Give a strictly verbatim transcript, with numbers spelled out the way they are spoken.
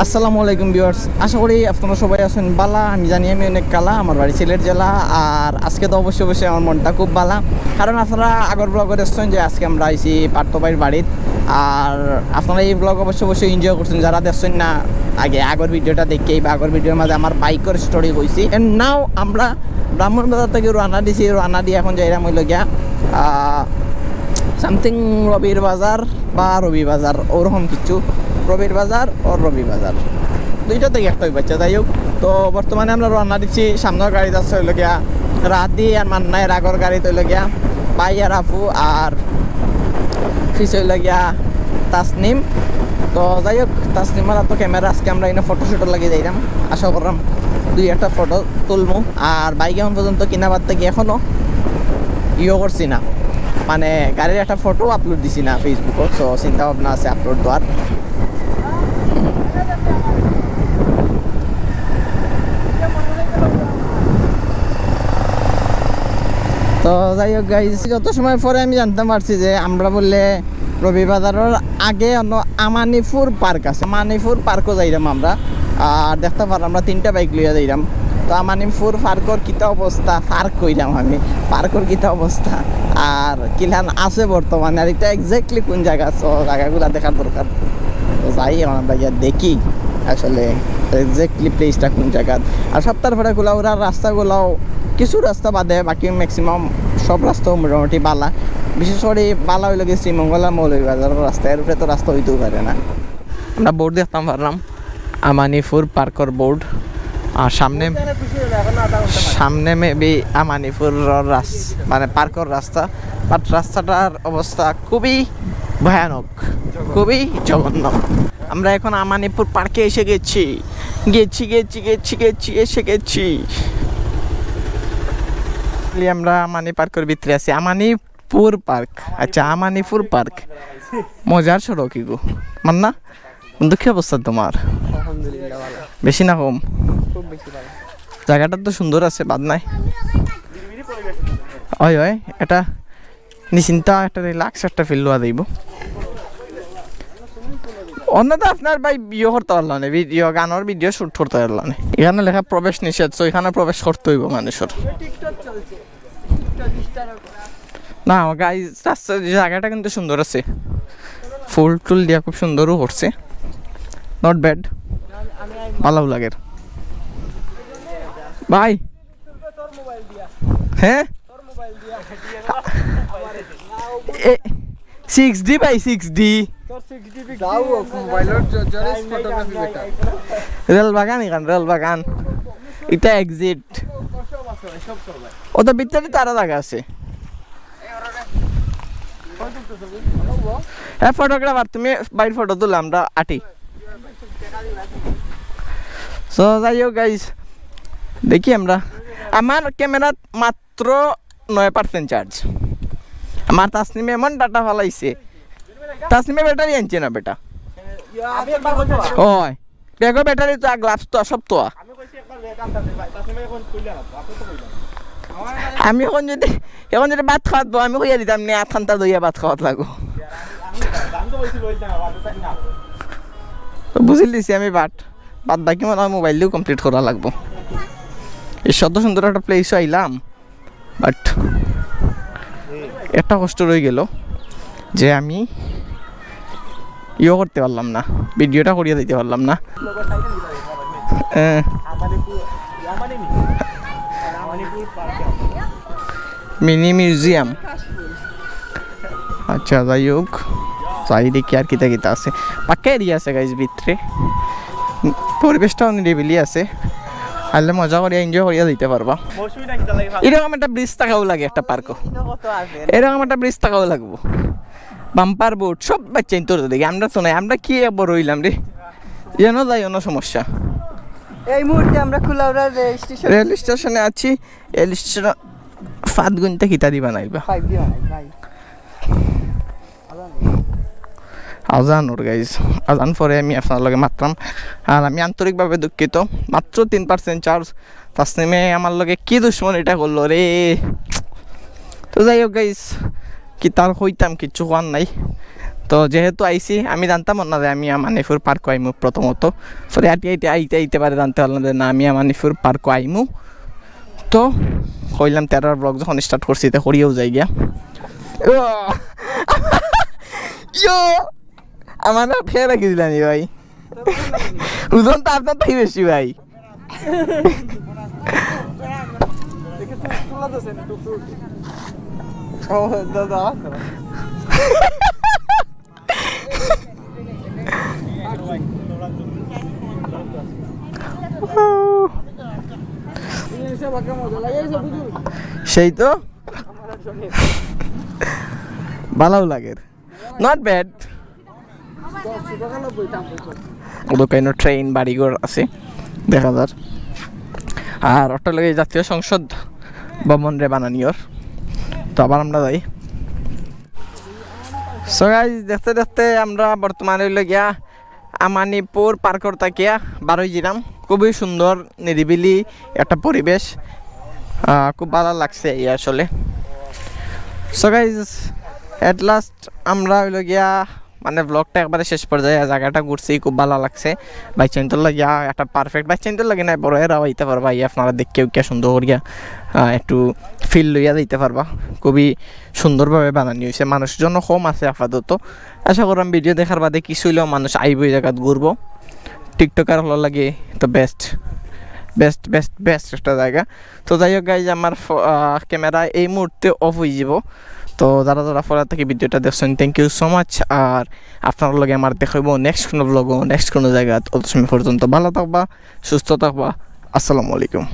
আসসালামু আলাইকুম ভিউয়ার্স, আশা করি আপনারা সবাই আছেন বালা। আমি জানি আমি অনেক কালা, আমার বাড়ি সিলেট জেলা। আর আজকে তো অবশ্যই অবশ্যই আমার মনটা খুব বালা, কারণ আপনারা আগর ব্লগো দেখছেন যে আজকে আমরা আইছি পার্থ ভাইর বাড়িত। আর আপনারা এই ব্লগ অবশ্যই অবশ্যই এনজয় করছেন, যারা দেখছেন না আগে আগর ভিডিওটা দেখে বা আগর ভিডিওর মাঝে আমার বাইকর স্টোরি কইছি। এন্ড নাও আমরা ব্রাহ্মণ বাজার থাকি রওনা দিছি, রওনা দিয়া এখন যাইরাম অইলো গিয়া সামথিং রবির বাজার বা রবি বাজার, ওরকম কিছু। রবির বাজার ও রবি বাজার, দুইটা থাকি একটা অইবো। আচ্ছা, যাই হোক, তো বর্তমানে আমরা রওনা দিছি। সামনের গাড়িত আছে অইলো গিয়া রাদি আর মান্না, এর আগর গাড়িত অইলো গিয়া ভাই আর আপু, আর পিছে অইলো গিয়া তাসনিম। তো যাই হোক, তাসনিমর তো ক্যামেরা, আজকে আমরা এনে ফটোশুটর লাগি যাইরাম। আশা করলাম দুই একটা ফটো তুলমু। আর বাইক এখন পর্যন্ত কিনা বাদ থাকি এখনো ইয়ে করছি না, মানে গাড়ির একটা ফটো আপলোড দিছি না ফেসবুকো। সো চিন্তা ভাবনা আছে আপলোড দেওয়ার। তো যাই হোক গাইস, যত সময় পরে আমি জানতাম পারছি যে আমরা বললে রবি বাজারর আগে অন্য আমানিপুর পার্ক আছে, আমানিপুর পার্কও যাইরাম আমরা। আর দেখতা পারলাম আমরা তিনটা বাইক লইয়া যাইরাম। তো আমানিপুর পার্কর কিতা অবস্থা, পার্ক কইরাম আমি, পার্কর কিতা অবস্থা আর কিলান আছে বর্তমানে, আর এটা এক্স্যাক্টলি কোন জায়গা, সো জায়গাগুলা দেখার দরকার। তো যাই, এখন আমরা গিয়া দেখি আসলে এক্স্যাক্টলি প্লেসটা কোন জায়গা। আর সপ্তাহ পরে খোলা ওরা রাস্তাগুলাও, কিছু রাস্তা বাদে বাকি ম্যাক্সিমাম সব রাস্তাও মোটামুটি বালা। বিশেষ করে বালা অইলো গিয়া শ্রীমঙ্গল আর মৌলভীবাজারর রাস্তা, এর উপরে তো রাস্তা অইতেও পারে না। আমরা বোর্ড দেখতাম পারলাম আমানিপুর পার্কর বোর্ড, আর সামনে সামনে মেবি আমানিপুরর রাস মানে পার্কর রাস্তা, বাট রাস্তাটার অবস্থা খুবই ভয়ানক, খুবই জঘন্য। আমরা এখন আমানিপুর পার্কে এসে গেছি, গেছি, গেছি, গেছি, গেছি, এসে গেছি। আমরা আমানি পার্কর ভিতরে আছি, আমানিপুর পার্ক। আচ্ছা, আমানিপুর পার্ক, মজার সড়ক ইগু। মান্না, বন্ধু, কি অবস্থা তোমার? আলহামদুলিল্লাহ, ভালো। বেশি না কম? খুব বেশি ভালো। জায়গাটা তো সুন্দর আছে, বাদ নাই। ওই, ওই, এটা নিশ্চিন্তা একটা রিল্যাক্স একটা ফিল লওয়া যাইব। অন্য তো আপনার ভাই ইয়ে করতে পারলো না, ভিডিও, গানের ভিডিও শুট করতে পারলো না। এখানে লেখা প্রবেশ নিষেধ, সো এখানে প্রবেশ করতে হইব মানুষের। না, গাইস, রাস্তা, জায়গাটা কিন্তু সুন্দর আছে, ফুল টুল দিয়া খুব সুন্দরও করছে, নট ব্যাড, ভালো লাগের ভাই। হ্যাঁ, সিক্স ডি ভাই, সিক্স ডি। যাও, মোবাইলর জ-, জোরে ফটোগ্রাফি বেটার। রেল বাগান এখান, রেল বাগান। এটা এক্সিট। ও তো ভিতরে তারা জায়গা আছে। হ্যাঁ, ফটোগ্রাফার, তুমি বাইর ফটো তুলো, আমরা আটি। সো, যাই হোক, গাইস, দেখি আমরা, আমার ক্যামেরাত মাত্র নয় পার্সেন্ট চার্জ। আমার তাসনিমে এমন ডাটা ফালাইছে, তাসনিমে ব্যাটারি আনছে না বেটা। ওই, ব্যাগও ব্যাটারি তো, গ্লাভস তো, সব তো। আমি এখন যদি, এখন যদি ভাত খাওয়াত বউ, আমি কইয়া দিতাম নে, আত খান্তা ধইয়া ভাত খাওয়াত লাগবো। তো বুঝিল দিছি আমি, বাট বাদ বাকি মনে হয় মোবাইল দিয়েও কমপ্লিট করা লাগবো। এই শত সুন্দর একটা প্লেসও আইলাম, বাট একটা কষ্ট রয়ে গেল যে আমি ইয়ে করতে পারলাম না, ভিডিওটা করিয়া দিতে পারলাম না। Mini museum. আচ্ছা, যাই হোক, যাই দেখি আর কিতা কিতা আছে। পাক্কা এরিয়া আছে, গাইস, ভিতরে। পরিবেশটাও নিরিবিলি আছে, আইলে মজা করিয়া, এনজয় করিয়া দিতে পারবা। এরকম একটা ব্রিজ থাকাও লাগে একটা পার্কও। এরকম একটা ব্রিজ থাকাও লাগবো। বাম্পার বোর্ড, সব বাচ্চা ইন্তর দেখি, আমরা তো নাই, আমরা কি বড় হইলাম রে? যেন যাই, অন্য সমস্যা। এই মুহূর্তে আমরা কুলাউড়া রেল স্টেশন। রেল স্টেশনে আছি। রেল স্টেশন ফাত গুনতে কিতা দিবা নাইবা? ফাইভ জি বানাই ভাই। আজান ওর, গাইস, আজান পরে আমি আপনার লগে মাতরাম। আর আমি আন্তরিকভাবে দুঃখিত, মাত্র তিন পার্সেন্ট চার্জ। তাসনিমে আমার লগে কি দুশমনিটা করলো রে। তো যাই হোক, গাইস, কি তার কইতাম, কিচ্ছু কওয়ার নাই। তো যেহেতু আইছি, আমি জানতাম না যে আমি আমানিপুর পার্কো আইমু প্রথমত। পরে আইতে আইতে আইতে আইতে পারে জানতে পারলাম যে না, আমি আমানিপুর পার্কো আইমু। তো কইলাম, তেরার ব্লগ যখন স্টার্ট করছি, তো করিয়াউ যাই গিয়া। ও! ইয়ো! আমার না ফেলে রাখি দিলাম ভাই। ওজন তো আপনার তাই বেশি ভাই। সেই তো। ভালাউ লাগের। Not bad। ওদিকে ট্রেন, বাড়িঘর আছে, দেখা যার। আর ওটা লাগে জাতীয় সংসদ ভবনরে বানানিওর। তো আবার আমরা যাই। So guys, দেখতে দেখতে আমরা বর্তমানে অইলো গিয়া আমানিপুর পার্কর থাকিয়া বারোই জিরাম। খুবই সুন্দর নিরিবিলি একটা পরিবেশ, আহ, খুব ভালা লাগছে এই আসলে। So guys, at last আমরা অইলো গিয়া মানে ব্লগটা একবারে শেষ পর্যায়ে জাগাটা ঘুরছি, খুব ভালা লাগছে। বাইচ্চাইন্তর লাগিয়া একটা পারফেক্ট, বাইচ্চাইন্তর লাগি নাই, বড় এরাও আইতা পারবা, আইয়া আপনারা দেখিয়া উকিয়া সুন্দর করিয়া, আহ, একটু ফিল লইয়া যাইতা পারবা। খুবই সুন্দরভাবে বানানি অইছে, মানুষজন কম আছে আপাতত। আশা করলাম ভিডিও দেখার বাদে কিছু অইলেও মানুষ আইবো এই জাগাত ঘুরবো। টিকটকার অকলর লাগি তো বেস্ট, বেস্ট, বেস্ট, বেস্ট একটা জাগা। তো যাই হোক গাইজ, আমার ফো-, আহ, ক্যামেরা এই মুহূর্তে অফ অইযিবো। তো যারা যারা ফলো থাকি ভিডিওটা দেখছইন, thank you so much। আর আপনারার লগে আমার দেখা অইবো নেক্সট কোনো ব্লগো, নেক্সট কোনো জাগাত। অত সময় পর্যন্ত ভালা থাকবা, সুস্থ থাকবা। আসসালামু আলাইকুম।